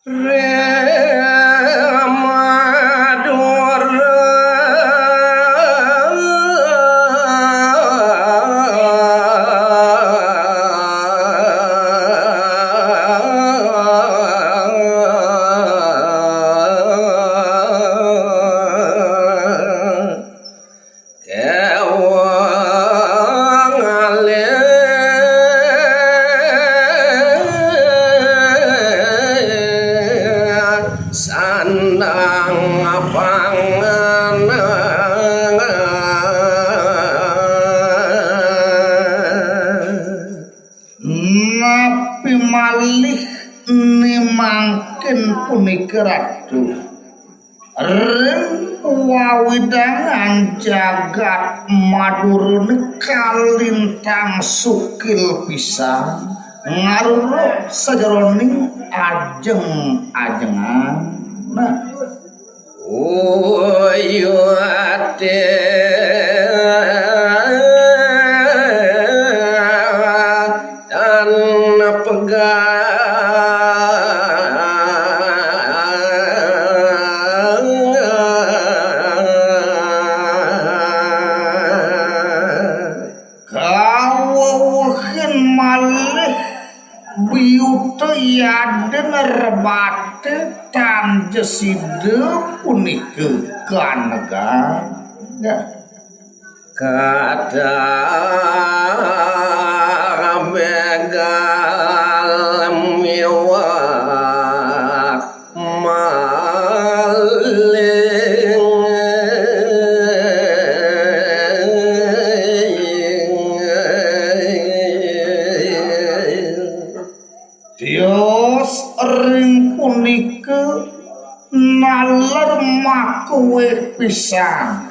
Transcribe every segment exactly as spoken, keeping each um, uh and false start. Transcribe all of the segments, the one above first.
Ring Madura. Kéwang alit sandang panganan. Napi malih ni mangkin punika, Ratu? Ring wawidangan jagat Madura ni kalintang sukil pisan, ngaruruk sajeroning ajeng-ajengan. Nah, uyuté tan pegat. Kawewehin malih biyuta yadin rebate tan ja sida punika kanegang. Kata begal miwah maling. Tios ring punika naler makuwih pisan.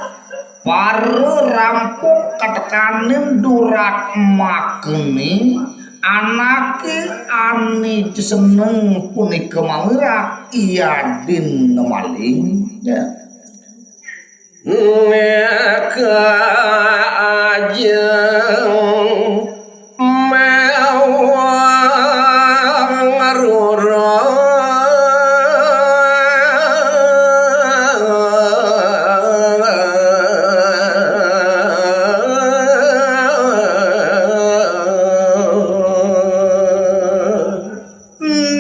Para rampung katekaning durat makene, anake ane seneng punika mawirak yadin maling. Ya. Nika ajeng mewah ngrurung.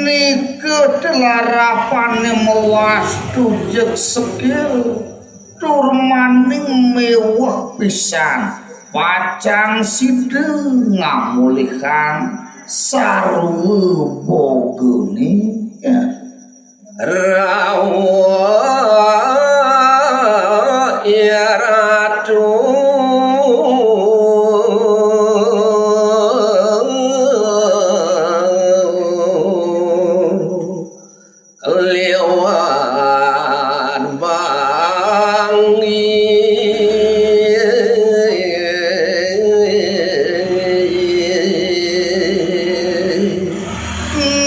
Nika telarapane mewas tujek sekil, tur maning meweh pisan, pacang sida ngamolihang sarwa bogane. Rawuh ya Ratu. Keliwat bangi.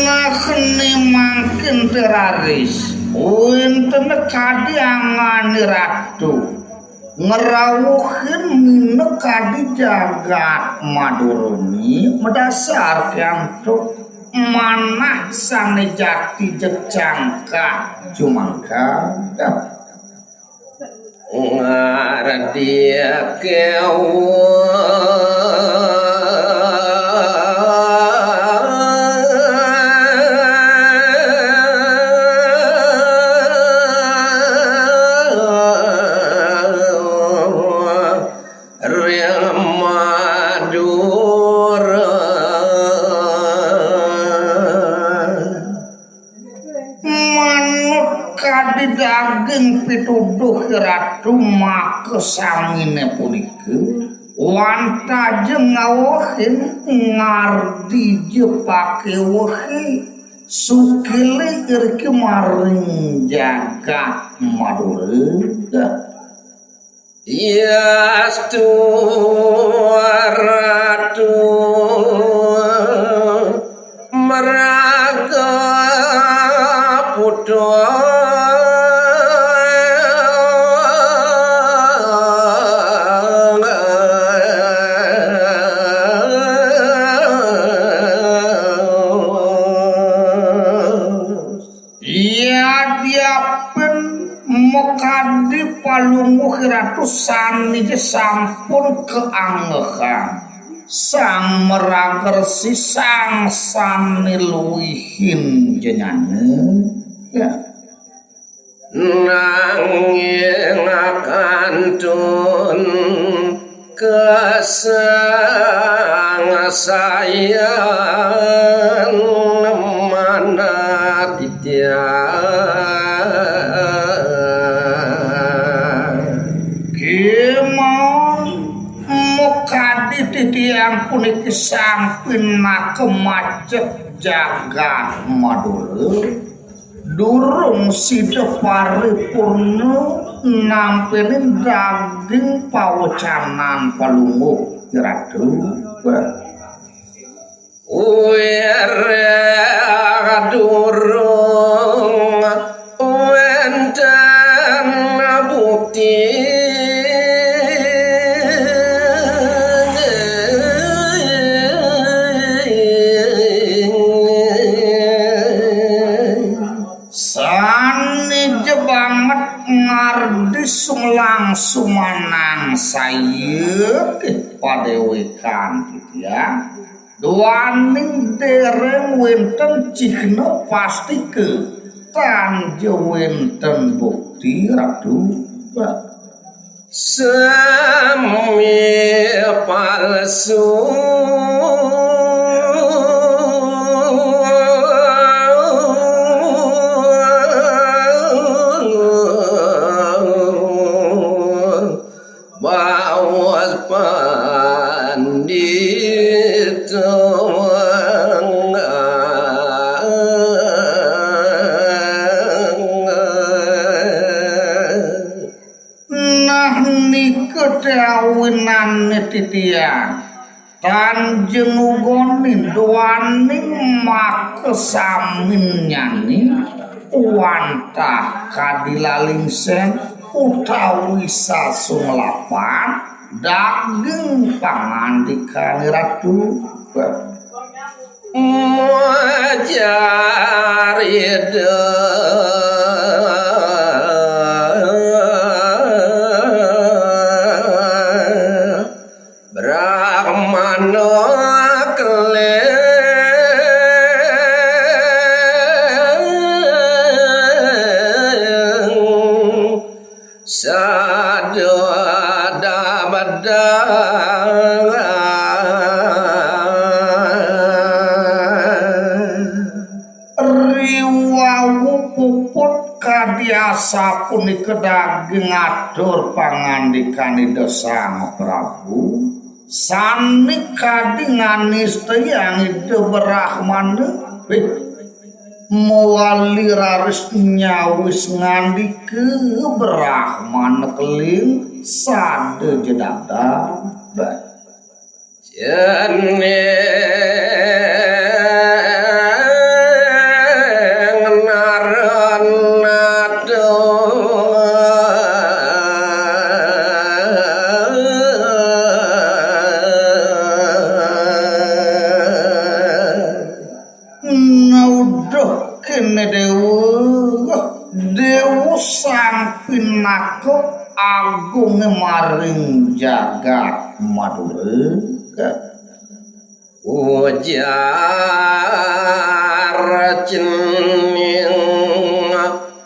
Nah, ne mangkin teraris, wenten kadi angane Ratu. Ngrawuhin minakadi jagat Madurane madasar kantuk manah sane jati jejangkah jumangkah. Ngardi kewa. Ring Madura. Manut kadi daging pituduh Ratu makasamine punika, wantah ja ngawehin ngardi ja pakewehe sukile iriki maring jagat Madura. Yastu Ratu maraga putra. Yapin makadi Palungguh Ratu sane ja sampun kaangehan. Sang maragresi, sang sane luihin jnana. Ya. Nanging kantun kasangsayan manah titiang. Kemawon makadi titiang puniki sang pinaka macet jagat Madura. Durung sida paripurna nampi daging pawecanan Palungguh Ratu. Wiréh durung wénten bukti. Sané ja banget ngardi sumlangsungan saya ké padéwékan titiang, duaning déréng wénten cihna pastika, tan ja wénten bukti, Ratu. Sami palsu. Baos pandita. Nah, nika té awinane titiang tan ja ngugonin duaning makasaminnyané wantah kadi lalingsén utawi sasunglapan daging pangandikané Ratu. Majarida. Brahmana keling. Sada dabedang. Riwau puput kadi asapunika daging atur pangandikan Ida Sang Prabu, sane kadi nganistayang Ida Brahmana. Wih, mawali raris nyawis ngandika Brahmana keling sada jedada. Jeneng naranata. Nauduh kene Dewa, Dewa sang pinaka agung maring jagat Madura. Ujar cening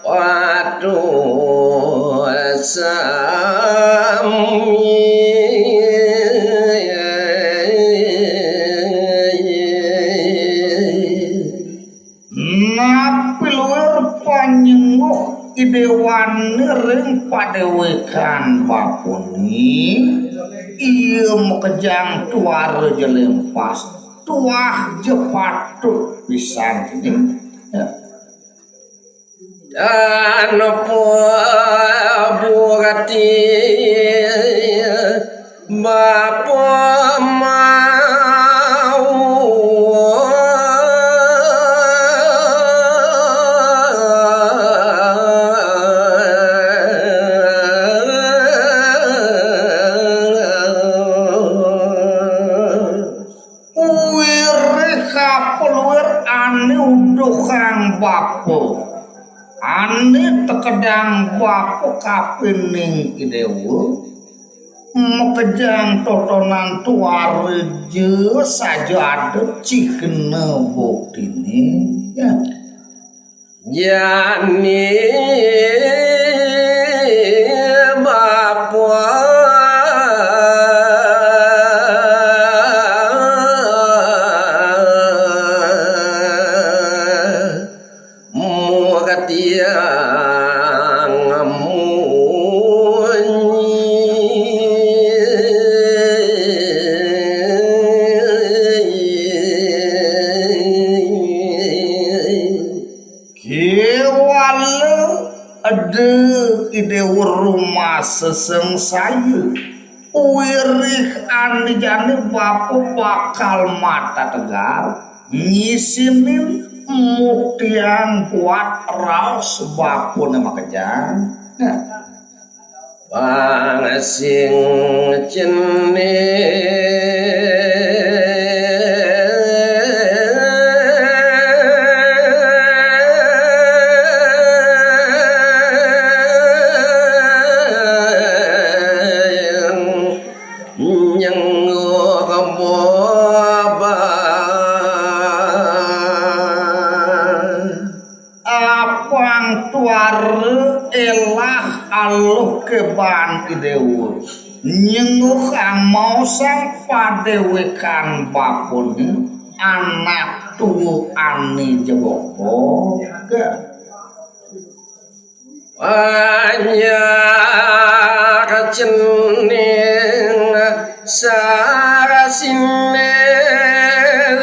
patuh sami. Napi luir panyengguh I Dewane ring padewekan bapane, ia makejang tuara jelempas, tuah ja patut pisan kene. Ya. Dan pabugati bapa mau. Wirih kapeluir ane uduhang bapa. Ané tekedang bapa kapining I Déwa, makejang totonan tuara ja saja ada cihna buktiné. Ya. Jani bapa murtiang munyi. Kéwala eda I Déwa rumasa sangsaya, wiréh ané jani bapa bakal matategar, ngisinin, muktiang buat raos bapané makejang. Nah, pang sing cening nyenguk boba. Apang tuara élah aluh ka baan I Déwa, nyenguk amaosang padéwékan bapané, anak tua ané jebobog. Panjak cening sarasiné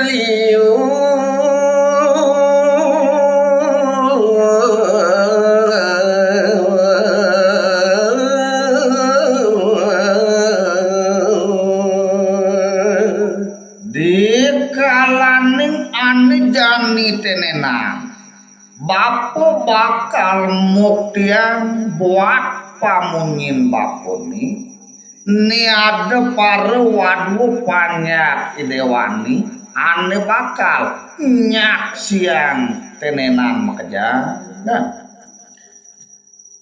liu. Dikalaning ané jani tenenan, bapa bakal muktiang buat pamunyin bapané, né ada para wadua panjak I Déwané ané bakal nyaksiang tenenan makejang. Nah,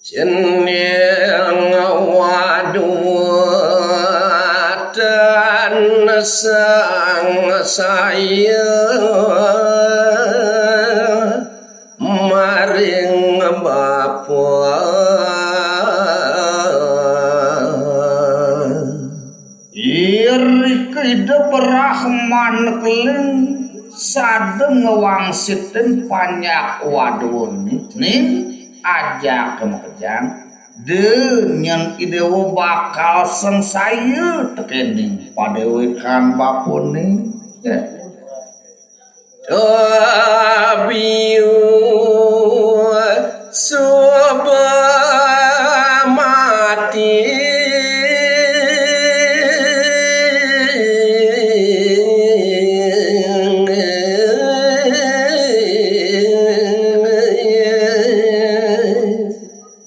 cening wadua tan sangsaya maring bapa. Irika Ida Brahmana Keling sada ngwangsitin panjak waduané, ning ajaka makejang, da nyén I Déwa bakal sangsaya tekéning padéwékan bapané. Tabiu suba mati.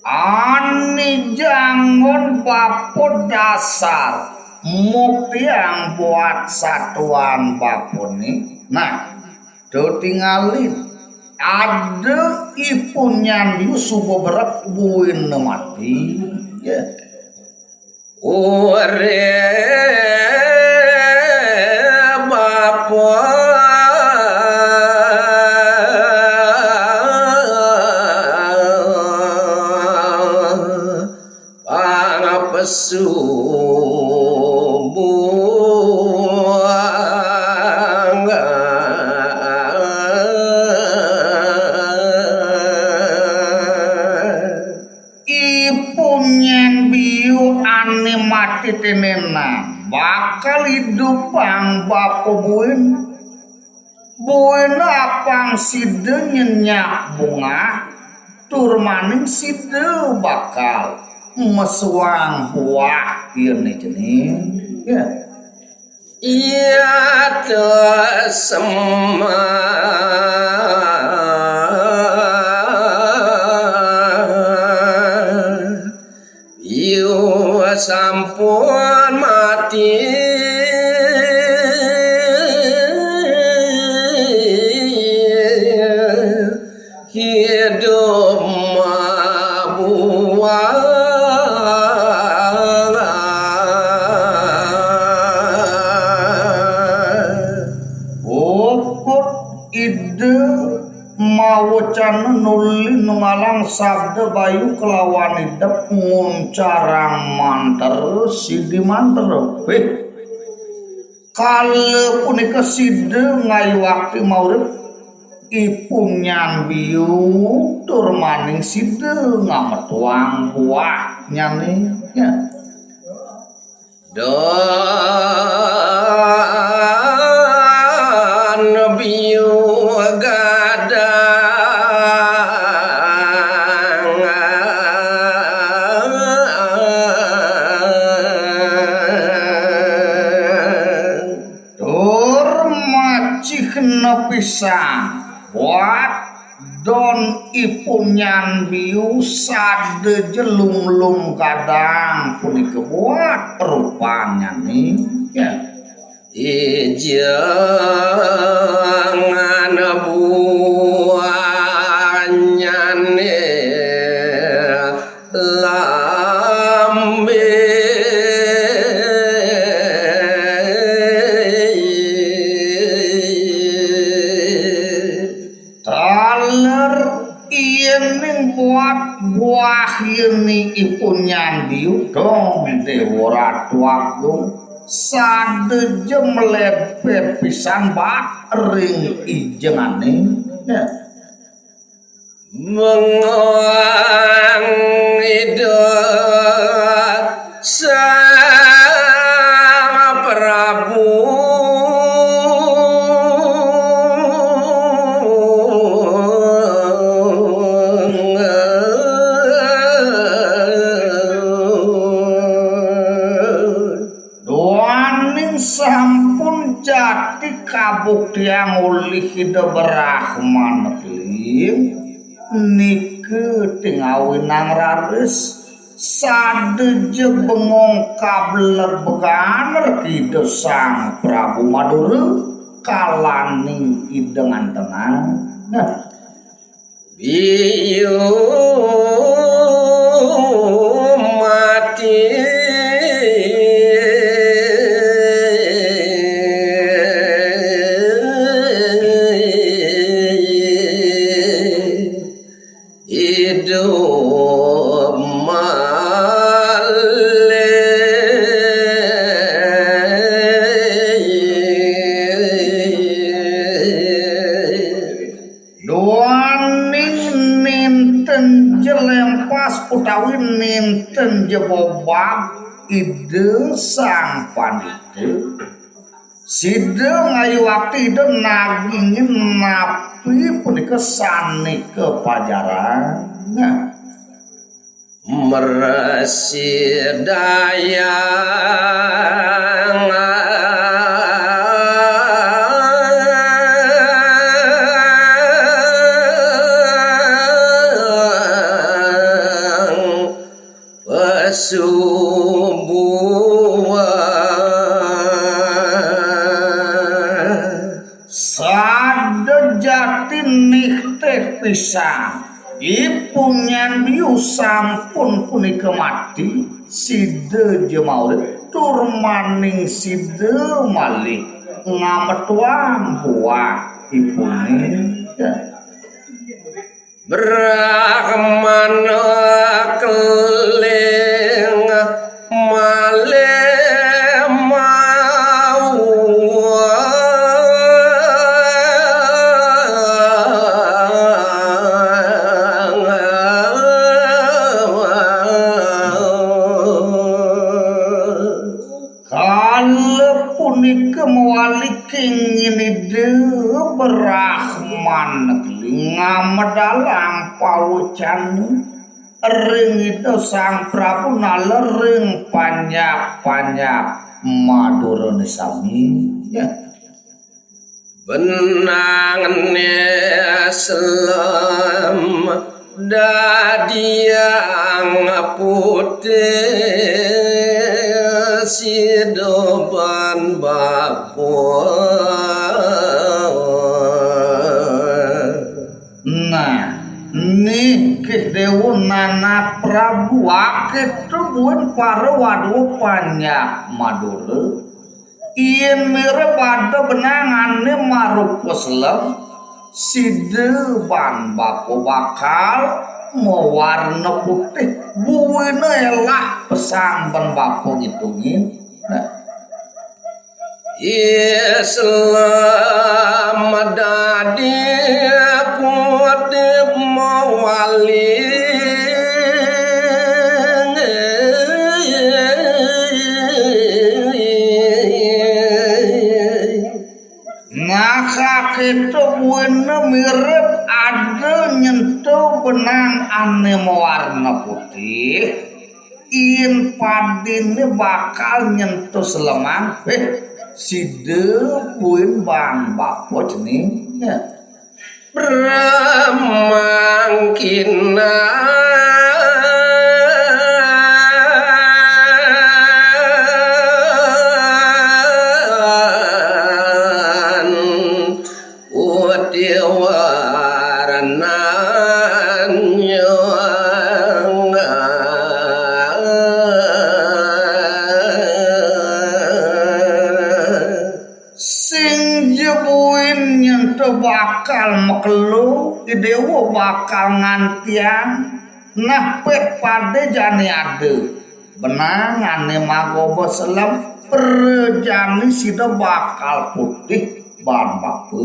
Ané janggon bapa dasar muktiang buat satuan bapané. Nah, tuh tingalin. Ada I Punyan Biu suba berek buina mati. Ya. Ore bapa pang pesu buang. I Punyan Biu ané mati tenenan bakal idupang bapa buin. Buin apang sida nyenyak bungah, tur maning sida bakal mesuang buah ieu né cening. Ya. Iya tesemah. Biu sampun mati. Hidup Mawecana nuli nunggalang sabda bayu kelawan idep nguncarang mantra sidi mantra. Wih, kala punika sida ngayuakti maurip I Punyan Biu tur maning sida ngametuang buahnyané. Ya. Don Biu Gadang. Tur macihna pisan buat Don I Punyan Biu sada ja lumlum gadang punika buat rupanyané. Ya. Ijengan buahnyané lambé. Taler yéning buat buahyané I Punyan Biu, Don Déwa Ratu Agung, sada ja mlebet pisan bat ring ijengané. Ya. Mengoang Ida Sang Prabu. Duaning sampun jati kabuktiang olih Ida Brahmana Keling, nika tingawinang raris, sada ja bengong kablebegan Ida Sang Prabu Madura, kalaning Ida ngantenang. Nah, Biu mati. Idup malih. Duaning nénten ja lempas utawi nénten ja bobab Ida Sang Pandita, sida ngayuakti Ida nagingin napi punika sané kapajarang. Nah, mrasidayang pesubuan. Sada jati niktih pisan. I Punyan Biu sampun punika mati, sida ja maurip, tur maning sida malih ngametuang buah ipuné. Brahmana Keling malih mawon. Kala punika mawali kengin Ida Brahmana Keling ngamedalang pawecana ring Ida Sang Prabu, naler ring panjak-panjak Madurané sami. Ya. Benangné selem dadiang putih, sidoban babon. Nah, niki Déwa Nanak Prabu, akéto buin para wadua panjak Madura. Yén mirib ada benangané marupa selem, Sida baan bapa bakal mawarna putih. Buina elah pesan baan bapa ngitungin. Nah. Islam dadi putih mawali. Nah, kakéto buina mirib ada nyentuh benang ané mawarna putih, in padiné bakal nyentuh selemang, eh, sida buin baan bapa cening. Brahmangkina uti warnanya. Sing ja buin nyentuh bakal makelo, i déwa bakal ngantiang, nah pet pada jani ada. Benang ané magoba selem, prajani sida bakal putih baan bapa.